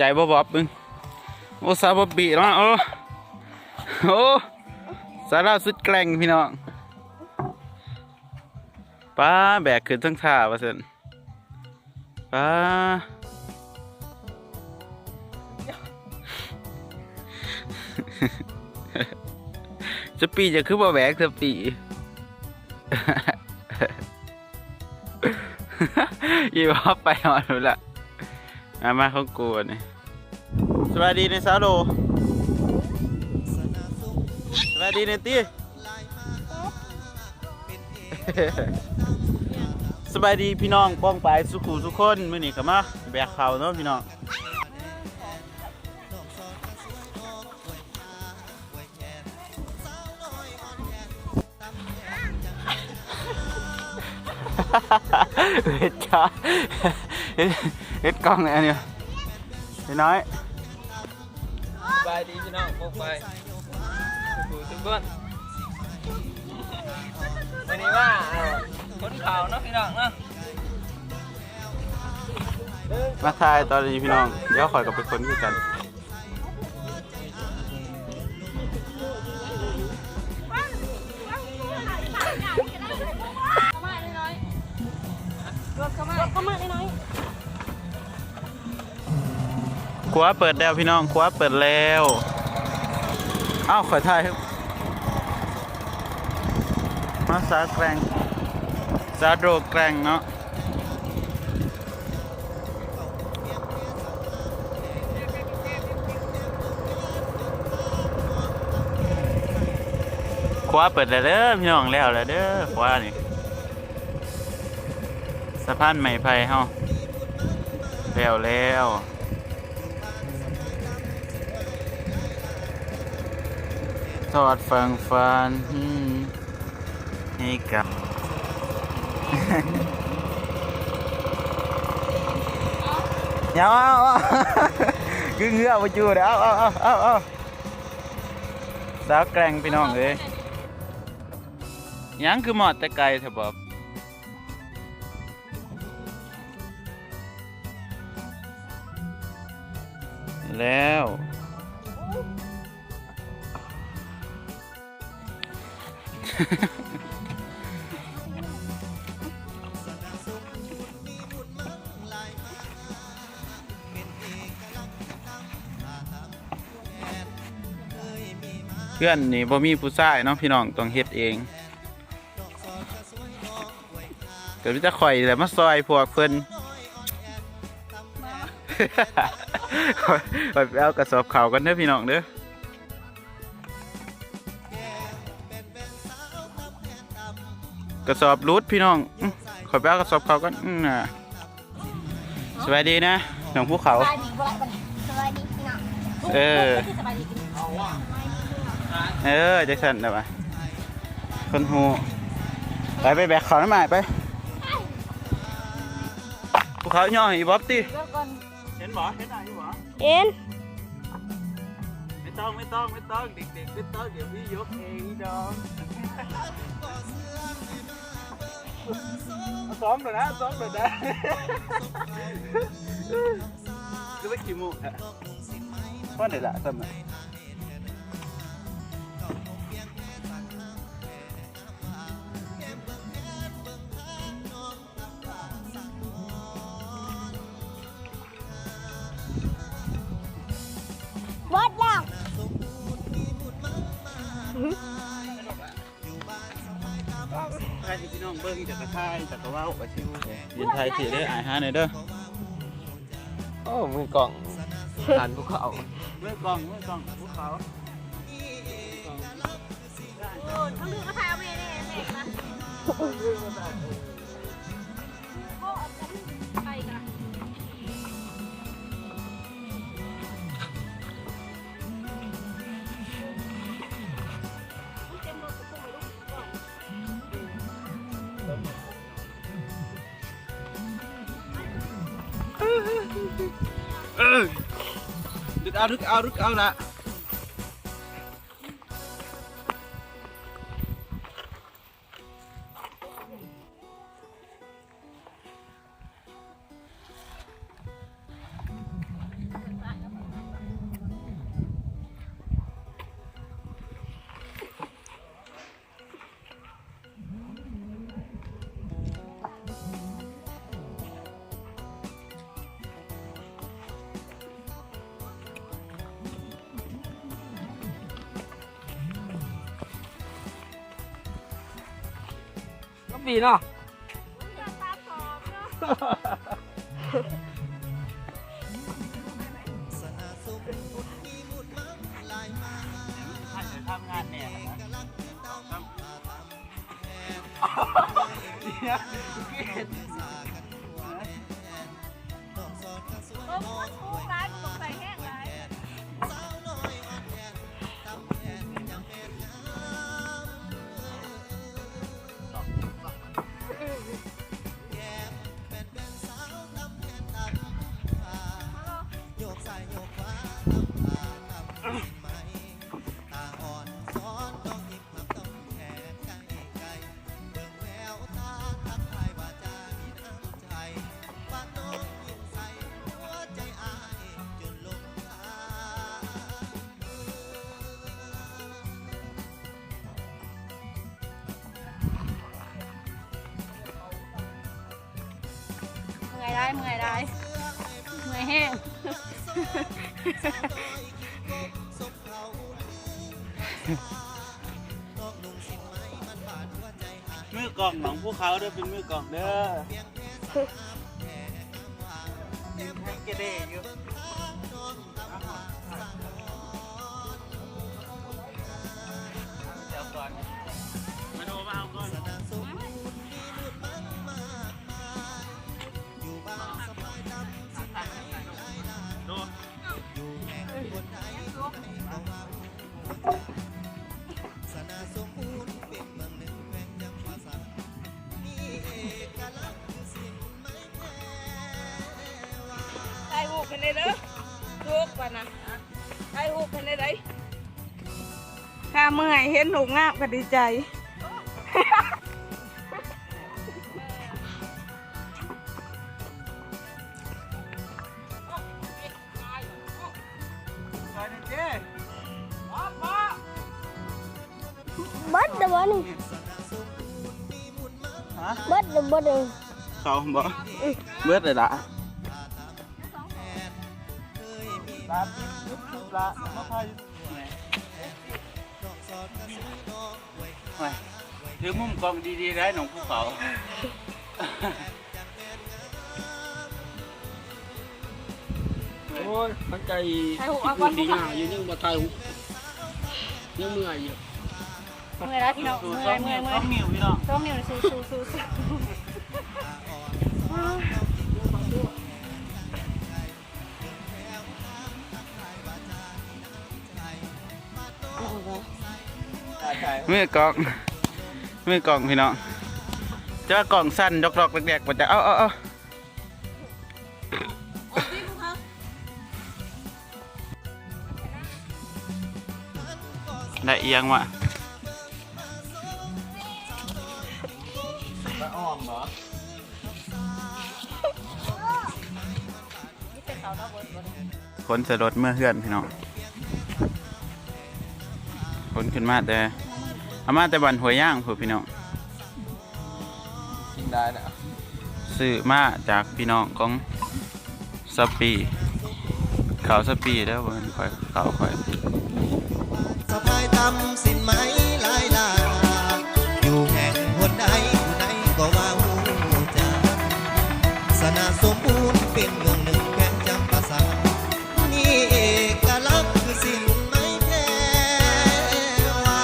ໄປບໍ່ບອບເບິ່ງ. ໂອ້ ສາວບອບບີເນາະ. ໂອ້ ໂອ້ ສາວລາວສຸດແກວ່ງພີ່ນ້ອງ. ປ້າ ແບກຂຶ້ນເທິງຖ້າວ່າຊັ້ນ. ປ້າ ສະປີດ ຈະຄືບໍ່ແບກສະປີດ. ອີບອບໄປຮອດພຸ້ນລະ. ອາ ມາຂອງກູນີ້. ສະບາຍດີເນາະສາວໂລ. ສະບາຍດີເນາະຕິ. ສະບາຍດີພີ່ນ້ອງປ້ອງປາຍສູ່ຄູ່ສູ່ຄົນ. ມື້ນີ້ກໍມາແບກເຂົ້າເນາະພີ່ນ້ອງ. ເຮັດຈ້າ ເຮັດ ເຮັດກ້ອງແດ່ນີ້ ນ້ອຍ. ສະບາຍດີພີ່ນ້ອງປ້ອງປາຍສູ່ຄູ່ສູ່ຄົນ. ມື້ນີ້ມາ ເອີ ຂົນເຂົ້າເນາະພີ່ນ້ອງເນາະ. ມາຖ່າຍຕອນນີ້ພີ່ນ້ອງ. ດຽວຂ້ອຍກໍໄປຂົນຄືກັນ. ຄົວເປີດແລ້ວພີ່ນ້ອງ ຄົວເປີດແລ້ວ. ເອົ້າ ຂ້ອຍຖ່າຍ ມາສາວແກວ່ງ ສາວໂດແກວ່ງເນາະ. ຂົວເປີດແລ້ວເດີພີ່ນ້ອງ ແລ້ວແລ້ວເດີຂົວນີ້. ສະພານໄມ້ໄຜ່ເຮົາແລ້ວແລ້ວ. ທອດຝັ່ງຝັນ ອືມ ໃຫ້ກັບ ເອົາ ເອົາ ເອົາ ຄືເງືອບໍ່ຢູ່ເດ້. ເອົາ ເອົາ ເອົາ ເອົາ ສາວແກວ່ງພີ່ນ້ອງເອີຍ. ຫຍັງຄືມອດແຕ່ໄກແທ້ບອກ? ແລ້ວ ເພື່ອນນີ້ບໍ່ມີຜູ້ຊາຍເນາະພີ່ນ້ອງ ຕ້ອງເຮັດເອງ. ກໍມີແຕ່ຂ້ອຍແຫຼະມາຊ່ອຍພວກເພິ່ນ. ຂ້ອຍໄປເອົາກະສອບເຂົ້າກ່ອນເດີພີ່ນ້ອງເດີ. ກະສອບຫຼຸດພີ່ນ້ອງ. ຂ້ອຍໄປເອົາກະສອບເຂົ້າກ່ອນ. ອືມ ນະ. ສະບາຍດີນະ ນ້ອງພູເຂົາ. ສະບາຍດີບໍ່ຫຼາຍປານໃດ. ສະບາຍດີພີ່ນ້ອງ. ເອີ ສະບາຍດີ. ເອີ ຈັ່ງຊັ້ນແຫຼະຫວາ ຄົນຮູ້. ໄປ ໄປແບກເຂົ້ານຳອ້າຍໄປ. ພູເຂົາຍໍໃຫ້ອີບອບຕິ. ເຫັນບໍ່? ເຫັນອ້າຍຢູ່ບໍ່? ເຫັນ. ໄມ່ຕ້ອງ ໄມ່ຕ້ອງ ໄມ່ຕ້ອງ ເດັກໆ ໄມ່ຕ້ອງ ດຽວພີ່ຍົກເອງດອກ. ເອົາສອງໂລດນະ ສອງໂລດນະ. ຄືວ່າຂີ້ໂມ້ແທ້. ພໍໄດ້ລະ ສ່ຳນັ້ນ. ໝົດແລ້ວ. ໃຫ້ພີ່ນ້ອງເບິ່ງ ຈະກະຖ່າຍ ຈະກະເວົ້າ ກະຊິວ. ຢືນຖ່າຍທີ່ເດີ ອ້າຍຫາແດ່ເດີ. ໂອ້ ມືກ້ອງ ທ່ານພູເຂົາ. ມືກ້ອງ ມືກ້ອງ ພູເຂົາ. ເອີ ດຶກເອົາ ດຶກເອົາ ດຶກເອົາລະ. ເ ປີເນາະ. ເມື່ອຍຫຼາຍ ເມື່ອຍຫຼາຍ ເມື່ອຍແຮງ. ມືກ້ອງໜອງພູເຂົາເດີ ເປັນມືກ້ອງເດີ. ຖ່າຍຮູບໃຫ້ແດ່ເດີ ລູກວ່ານະ ຖ່າຍຮູບໃຫ້ແດ່ໄດ໋. ຖ້າເມື່ອຍເຫັນລູກງາມກໍດີໃຈ. ເບິດແລ້ວບໍ່ນີ້? ຮະ? ເບິດແລ້ວບໍ່ນີ້? ເຂົ້າບໍ່? ອືມ ເບິດແລ້ວລະ. ໂອ້ຍ ຖືມຸມກ້ອງດີໆ ໄດ໋ນ້ອງພູເຂົາ. ໂອ້ຍ ມັນໃຈ ຖ່າຍຮູບເອົາກ່ອນ ຢູ່ດີງາມຢູ່ ຍັງບໍ່ຖ່າຍຮູບ ຍັງເມື່ອຍຢູ່. ເມື່ອຍແລ້ວພີ່ນ້ອງ ເມື່ອຍ ເມື່ອຍ ເມື່ອຍ ສອງນິ້ວພີ່ນ້ອງ ສອງນິ້ວ ສູ້ໆໆ. ມືກ້ອງ ມືກ້ອງພີ່ນ້ອງ ຈະວ່າກ້ອງສັ່ນດອກໆແດກໆ ບໍ່ຈັກ. ເອົາ ເອົາ ເອົາ ໄດ້ອີ່ຫຍັງວະ? ປາອ້ອມບໍ? ຂົນໃສ່ລົດເມືອເຮືອນພີ່ນ້ອງ ຂົນຂຶ້ນມາແຕ່ ເອົາມາແຕ່ບ້ານຫ້ວຍຍາງພຸ້ນພີ່ນ້ອງ. ກິນໄດ້ນະ ຊື້ມາຈາກພີ່ນ້ອງຂອງ ສະປີ ເຂົ້າສະປີເດີ ບໍ່ແມ່ນຂ້ອຍ ເຂົ້າຂ້ອຍ. ສະພາຍຕຳສິ້ນໄໝຫຼາຍຫຼາກ ຢູ່ແຫ່ງຫົນໃດ ຜູ້ໃດກໍວ່າຮູ້ຈັກ ສະໜາສົມບູນເປັນເມືອງໜຶ່ງແຂວງຈຳປາສັກ ມີເອກະລັກຄືສິ້ນໄໝແທ້ວ່າ.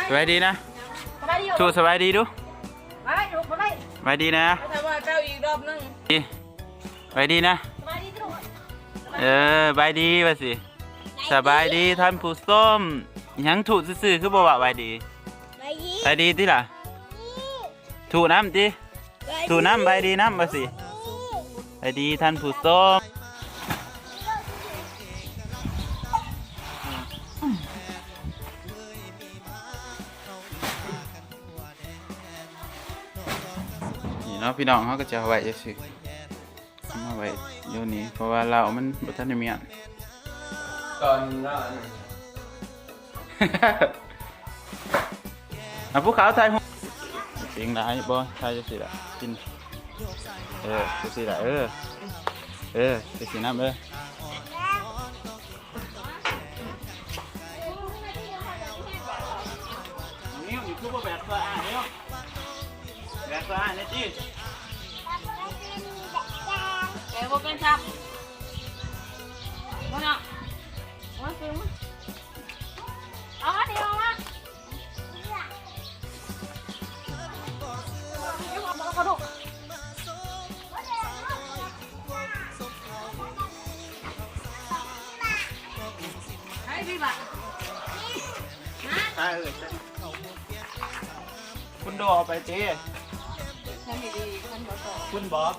ສະບາຍດີນະ ສະບາຍດີ ທູສະບາຍດີດູ ສະບາຍດີນະ ສະບາຍດີນະ. ເອີ ບາຍດີວ່າຊິ ສະບາຍດີທ່ານຜູ້ຊົມ. ຫຍັງ ທູຊື່ໆ ຄືບໍ່ເວົ້າບາຍດີ? ບາຍດີ ບາຍດີຕິລະ ບາຍດີ ທູນຳຕິ ບາຍດີ ທູນຳ ບາຍດີນຳວ່າຊິ ບາຍດີ ບາຍດີທ່ານຜູ້ຊົມ. ພີ່ນ້ອງເຮົາກໍຈະເອົາໄວ້ຈັ່ງຊີ້ ເອົາມາໄວ້ຢູ່ນີ້ ເພາະວ່າເຫຼົ້າມັນບໍ່ທັນໄດ້ມ້ຽນ. ຕອນນັ້ນ ອ່ະ ພູເຂົາຖ່າຍຮູບ ເກັ່ງຫຼາຍບໍ່? ຖ່າຍຈັ່ງຊີ້ລະ ກິນ ເອີ ຈັ່ງຊີ້ລະ ເອີ ເອີ ຈັ່ງຊີ້ນຳ ເອີ. ນ້ອງນິວ ນີ້ຄືບໍ່ແບກຊ່ອຍອ້າຍເນາະ ແບກຊ່ອຍອ້າຍແດ່ຕິ. ແບກບໍ່ເປັນຊ້ຳ ບໍ່ເນາະ ມາຊື້ມາ ເອົາອັນນີ້ອອກມາ. ຄຸນໂດເອົາໄປຕິ ຄຸນບອກ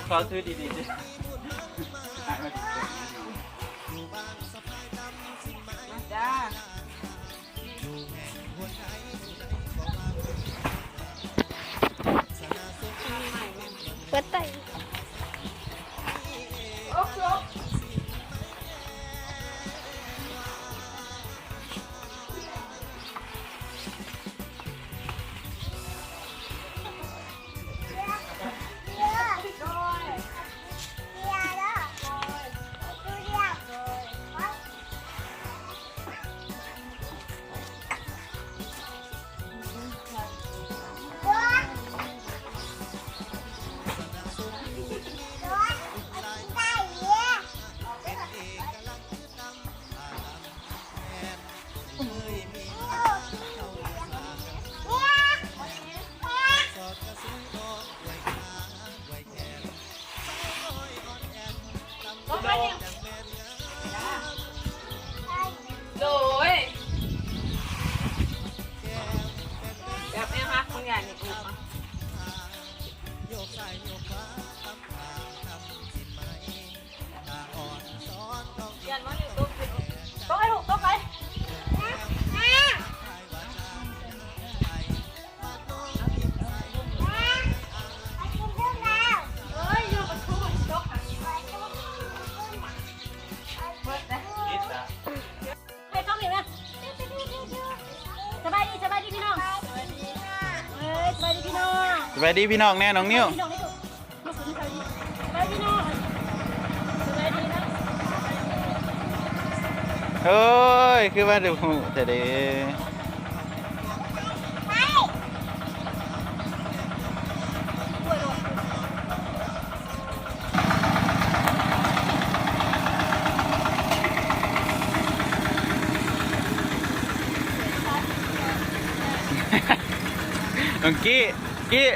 ເຂົາຖືດີໆຕິ ມາຈ້າ. ເປີດໄຕ. ໂດຍ ແບບແນວຮັກຂອງຍາຍນີ້ ຢ້ານມັນຢູ່ຕົກ ຕົກໄປລູກ ຕົກໄປ. ສະບາຍດີ ສະບາຍດີພີ່ນ້ອງ ເອີຍ ສະບາຍດີພີ່ນ້ອງ ສະບາຍດີພີ່ນ້ອງແດ່ນ້ອງນິວ. ໂອ້ຍ ຄືວ່າດູຮູ້ແທ້ເດ້. ນ້ອງກີ້ ກີ້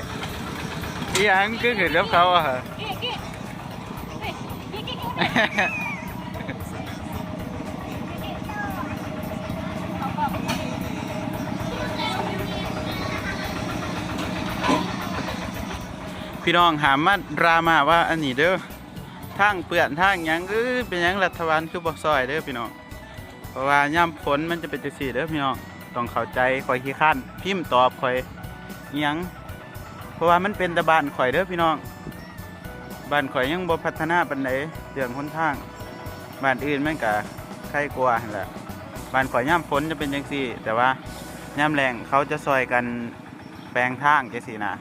ອີ່ຫຍັງຄືຂຶ້ນກັບເຂົາອະ? ພີ່ນ້ອງຫ້າມມາດຣາມາວ່າອັນນີ້ເດີ ທາງເປື້ອນທາງຫຍັງ ເອີ ເປັນຫຍັງລັດຖະບານຄືບໍ່ຊ່ອຍເດີພີ່ນ້ອງ. ເພາະວ່າຍາມຝົນມັນຈະເປັນຈັ່ງຊີ້ເດີພີ່ນ້ອງ ຕ້ອງເຂົ້າໃຈ. ຂ້ອຍຂີ້ຄ້ານພິມຕອບຂ້ອຍອີ່ຫຍັງ ເພາະວ່າມັນເປັນແຕ່ບ້ານຂ້ອຍເດີພີ່ນ້ອງ. ບ້ານຂ້ອຍຍັງບໍ່ພັດທະນາປານໃດເລື່ອງຫົນທາງ. ບ້ານອື່ນມັນກະໄຄກວ່າຫັ້ນແຫຼະ. ບ້ານຂ້ອຍຍາມຝົນຈະເປັນຈັ່ງຊີ້ ແຕ່ວ່າຍາມແລ້ງເຂົາຈະຊ່ອຍກັນ ແປງທາງຈັ່ງຊີ້ນະ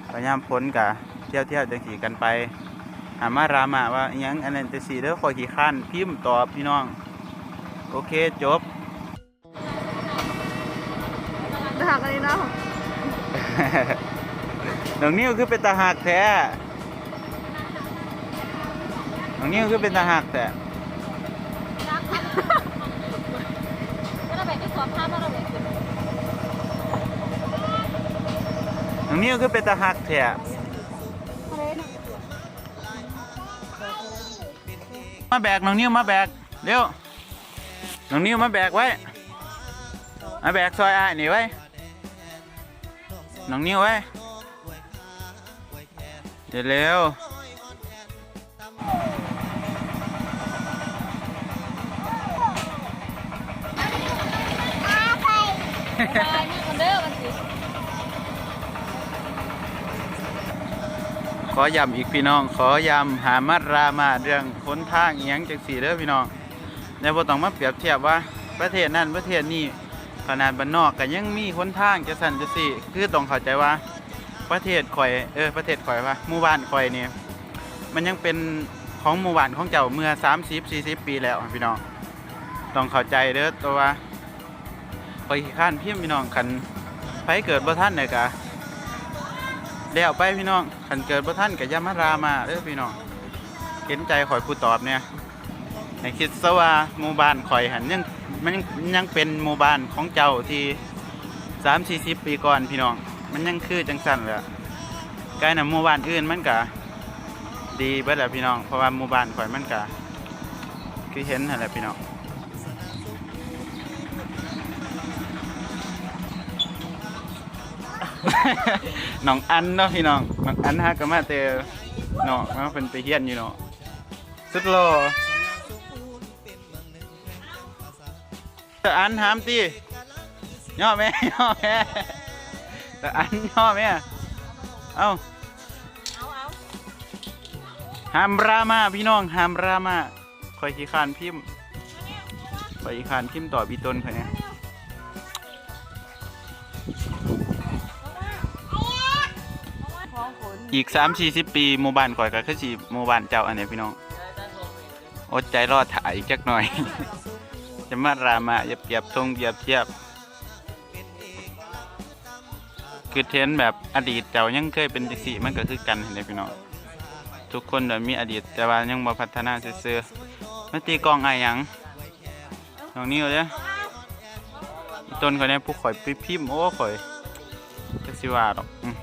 ແລ້ວຍາມຝົນກະທ່ຽວໆຈັ່ງຊີ້ກັນໄປ. ຫາມາດຣາມາວ່າອີ່ຫຍັງອັນນັ້ນຈັ່ງຊີ້ເດີ ຂ້ອຍຂີ້ຄ້ານພິມຕອບພີ່ນ້ອງ. ໂອເຄ ຈົບ. ຕາຫັກອັນນີ້ເນາະ ນ້ອງນິວຄືເປັນຕາຮັກແທ້. ນ້ອງນິວຄືເປັນຕາຮັກແທ້. ນ້ອງນິວຄືເປັນຕາຮັກແທ້. ມາແບກ ນ້ອງນິວມາແບກ ເລັວ. ນ້ອງນິວມາແບກໄວ້ ມາແບກຊ່ອຍອ້າຍນີ້ໄວ້. ນ້ອງນິວເອີຍ ເຮັດເລັວ. ຂໍຢ້ຳອີກພີ່ນ້ອງ ຂໍຢ້ຳ ຫ້າມມາດຣາມາເລື່ອງຫົນທາງອີ່ຫຍັງຈັ່ງຊີ້ເດີພີ່ນ້ອງ ແລະ ບໍ່ຕ້ອງມາປຽບທຽບວ່າປະເທດນັ້ນປະເທດນີ້ ຂະໜາດບ້ານນອກກໍຍັງມີຫົນທາງຈັ່ງຊັ້ນຈັ່ງຊີ້ ຄືຕ້ອງເຂົ້າໃຈວ່າປະເທດຂ້ອຍ ເອີ ປະເທດຂ້ອຍວ່າ ໝູ່ບ້ານຂ້ອຍນີ້ ມັນຍັງເປັນຂອງໝູ່ບ້ານຂອງເຈົ້າເມື່ອສາມສິບສີ່ສິບປີແລ້ວພີ່ນ້ອງ ຕ້ອງເຂົ້າໃຈເດີ ແຕ່ວ່າ ຂ້ອຍຂີ້ຄ້ານພິມພີ່ນ້ອງ ຄັນໃຜເກີດບໍ່ທັນແລ້ວກະແລ້ວໄປພີ່ນ້ອງ ຄັນເກີດບໍ່ທັນກະຢ່າມາດຣາມາເດີພີ່ນ້ອງ ເຫັນໃຈຂ້ອຍຜູ້ຕອບແດ່ ໃຫ້ຄິດຊະວ່າໝູ່ບ້ານຂ້ອຍຫັ້ນຍັງ ມັນຍັງເປັນໝູ່ບ້ານຂອງເຈົ້າທີ່ສາມສີ່ສິບປີກ່ອນພີ່ນ້ອງ ມັນຍັງຄືຈັ່ງຊັ້ນແຫຼະ ກາຍນຳໝູ່ບ້ານອື່ນມັນກະດີເບິດແຫຼະພີ່ນ້ອງ ເພາະວ່າໝູ່ບ້ານຂ້ອຍມັນກະຄືເຫັນຫັ້ນແຫຼະພີ່ນ້ອງ. ນ້ອງອັນເນາະພີ່ນ້ອງ ນ້ອງອັນຫາກໍມາແຕ່ເນາະ ມາເພິ່ນໄປຮຽນຢູ່ເນາະ ສຸດຫຼໍ່ ຕາອັນຫາມຕິ ຍໍແມ່ຍໍແມ່ ຕາອັນຍໍແມ່ ເອົ້າ ເອົາ ເອົາ ຫ້າມດຣາມາພີ່ນ້ອງ ຫ້າມດຣາມາ ຂ້ອຍຂີ້ຄ້ານພິມ ຂ້ອຍຂີ້ຄ້ານພິມຕອບອີ່ຕົນຂ້ອຍແດ່ ອີກສາມສີ່ສິບປີ ໝູ່ບ້ານຂ້ອຍກໍຄືຊິໝູ່ບ້ານເຈົ້າຫັ້ນແຫຼະພີ່ນ້ອງ ອົດໃຈລໍຖ້າອີກຈັກໜ້ອຍ ຢ່າມາດຣາມາ ຢ່າປຽບທົງປຽບທຽບ ຄິດເຫັນແບບອະດີດເຈົ້າຍັງເຄີຍເປັນຈັ່ງຊີ້ ມັນກໍຄືກັນຫັ້ນແຫຼະພີ່ນ້ອງ ທຸກຄົນແບບມີອະດີດ ແຕ່ວ່າຍັງບໍ່ພັດທະນາຊື່ໆ ມາຕີກ້ອງອ້າຍຫຍັງ ນ້ອງນິວເດ້ ອີ່ຕົນຂ້ອຍແດ່ ຜູ້ຂ້ອຍໄປພິມ ໂອ້ ຂ້ອຍ ຈັກຊິວ່າດອກ ອືມ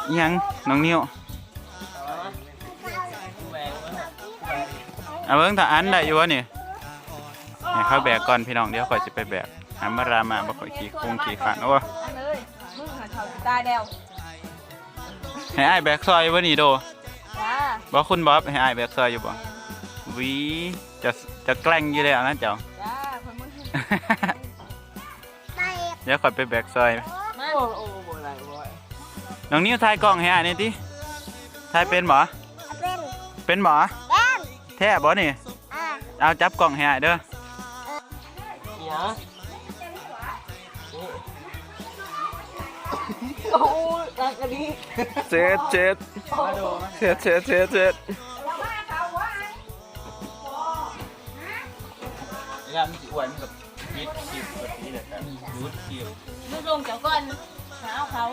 ອີ່ຫຍັງ ນ້ອງນິວ ເອົາເບິ່ງ ຖ້າອັນໄດ້ຢູ່ບໍ່ນີ້ ໃຫ້ເຂົາແບກກ່ອນພີ່ນ້ອງ ດຽວຂ້ອຍຊິໄປແບກ ຫ້າມມາດຣາມາ ບໍ່ຂ້ອຍຂີ້ຄົງຂີ້ຄ້ານ ໂອ້ຍ ອັນເອີຍ ມຶງຫາເຂົາຊິຕາຍແລ້ວ ໃຫ້ອ້າຍແບກຊ່ອຍຢູ່ບໍ່ນີ້ໂດ ຈ້າ ບໍ່ ຄຸນບອບ ໃຫ້ອ້າຍແບກຊ່ອຍຢູ່ບໍ່ ຫວີ ຈະ ຈະແກ່ງຢູ່ແລ້ວນະເຈົ້າ ຈ້າ ເພິ່ນບໍ່ ດຽວຂ້ອຍໄປແບກຊ່ອຍ ມາ ໂອ້ ໂອ້ ບໍ່ໄດ້ ບໍ່ໄດ້ ນ້ອງນິວຖ່າຍກ້ອງໃຫ້ອ້າຍແດ່ຕິ ຖ່າຍເປັນບໍ່ ເປັນ ເປັນບໍ່ ເປັນ ແທ້ບໍ່ນີ້ ອ່າ ເອົາຈັບກ້ອງໃຫ້ອ້າຍເດີ ໂອ້ຍ ອັກກະດີ ເຈັດ ເຈັດ ເຈັດ ເຈັດ ເຈັດ ເຈັດ ເວລາມັນຊິອວຍ ມັນກໍປິດຄລິບ ແບບນີ້ແຫຼະ ກໍຢຸດຄລິບ ມຶງລົງເຈົ້າກ່ອນ ຫາເອົາເຂົາ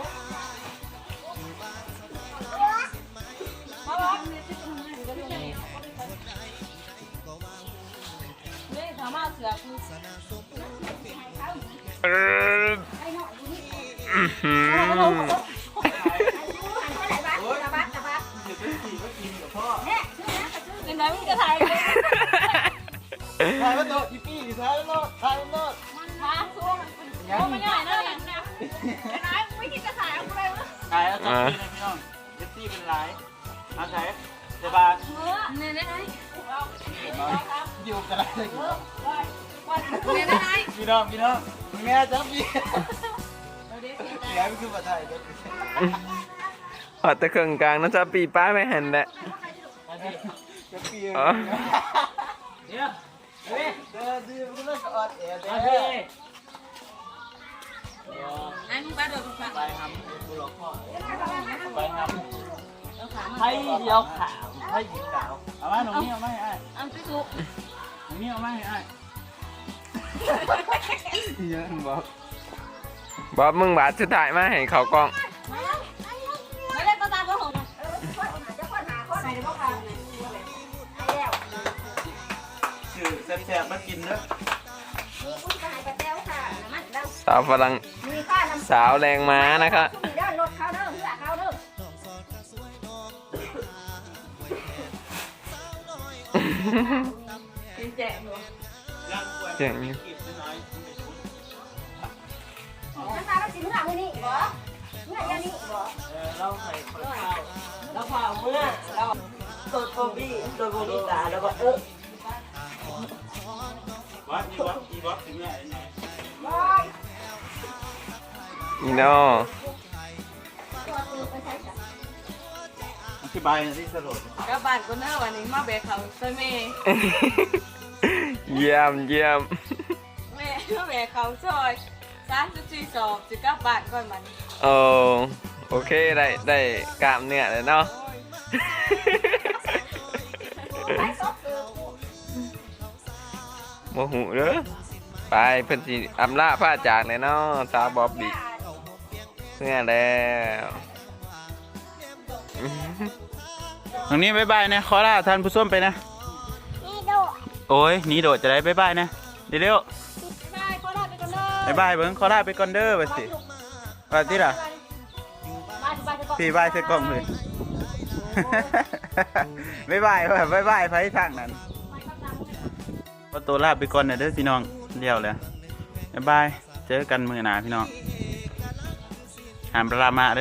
ເລີຍເຂົາມາເສືອກ ເອີ ອືຫື ເປັນໃດ ມຶງຈະຖ່າຍ ຖ່າຍມັນໂດດ ອີປີ້ ຖ່າຍມັນໂດດ ຖ່າຍມັນໂດດ ມາ ໂຊມາ ໂຊມາໃຫຍ່ເນາະ ເປັນໃດ ມຶງຄິດຈະຖ່າຍເອົາຜູ້ໃດ ຖ່າຍເອົາ ອ່າ ພີ່ນ້ອງ ເອັຟຊີເປັນຫຼາຍ ເອົາໃສ່ ສະບາຍ ນີ້ໆ ຢູ່ກໍໄດ້ ພີ່ນ້ອງ ພີ່ນ້ອງ ແມ່ຈັບ ພີ່ ດຽວຄືບໍ່ໄດ້ ຮອດແຕ່ເຄິ່ງກາງເນາະ ຈັບປີ້ປ້າໄວ້ຫັ້ນແຫຼະ ຈັບປີ້ ອໍ ເດີ ເດີ ເດີ ມັນກໍອ່ອນແອແທ້ ອັນນີ້ປາໂດດ ໄປຫຳ ໄປຫຳ ໃຜດຽວຂາວ ໃຜດຽວຂາວ ເອົາມາ ນ້ອງນີ້ເອົາມາໃຫ້ອ້າຍ ອັນຕິສຸ ນ້ອງນີ້ເອົາມາໃຫ້ອ້າຍ ເຍອະ ບອກ ບອກ ມຶງບາດສຸດທ້າຍມາໃຫ້ເຂົ້າກ້ອງ ມາເລີຍ ມາເລີຍ ມາເລີຍ ມາເລີຍ ຊື້ແຊບໆ ມາກິນເດີ ສາວຝຣັ່ງ ສາວແລງມານະຄະ ແຈ້ງຢູ່ ລາວໃຫ້ຂ້ອຍເຂົ້າ ລາວພາເມືອ ລາວໂຕດບໍ່ມີ ໂຕດບໍ່ມີຕາ ລາວວ່າ ເອີ ອີ່ນ້ອງ ໄປທີ່ສະໂລດ ກັບບ້ານກ່ອນເດີ ວັນນີ້ມາແບກເຂົ້າຊ່ອຍແມ່ ຢ້ຽມ ຢ້ຽມ ແມ່ມາແບກເຂົ້າຊ່ອຍ ສາມສິບສີ່ສອບ ຊິກັບບ້ານກ່ອນບັດນີ້. ໂອ້ ໂອເຄ ໄດ້ ໄດ້ກ້າມເນື້ອແລ້ວເນາະ. ໂອ້ຍ ບໍ່ຮູ້ເດີ ໄປ ເພິ່ນຊິອຳລາພາຈາກແລ້ວເນາະ ສາວບອບບີ ເມືອແລ້ວ. ນ້ອງນີ້ບາຍບາຍແດ່ ຂໍລາທ່ານຜູ້ຊົມໄປນະ. ນີ້ໂດດ ໂອ້ຍ ນີ້ໂດດຈະໄດ້ບາຍບາຍນະ ເລັວໆ ບາຍບາຍ ຂໍລາໄປກ່ອນເດີ ບາຍບາຍເບິ່ງ ຂໍລາໄປກ່ອນເດີ ວ່າຊິ ວ່າຕິລະ ບາຍບາຍ ພີ່ບາຍໃສ່ກ້ອງເລີຍ ບາຍບາຍ ບາຍບາຍ ໄປທາງນັ້ນ. ຂໍໂຕລາໄປກ່ອນເດີພີ່ນ້ອງ ແລ້ວແຫຼະ ບາຍບາຍ ເຈີກັນມື້ໜ້າພີ່ນ້ອງ ຫ້າມປະມາດເດີ.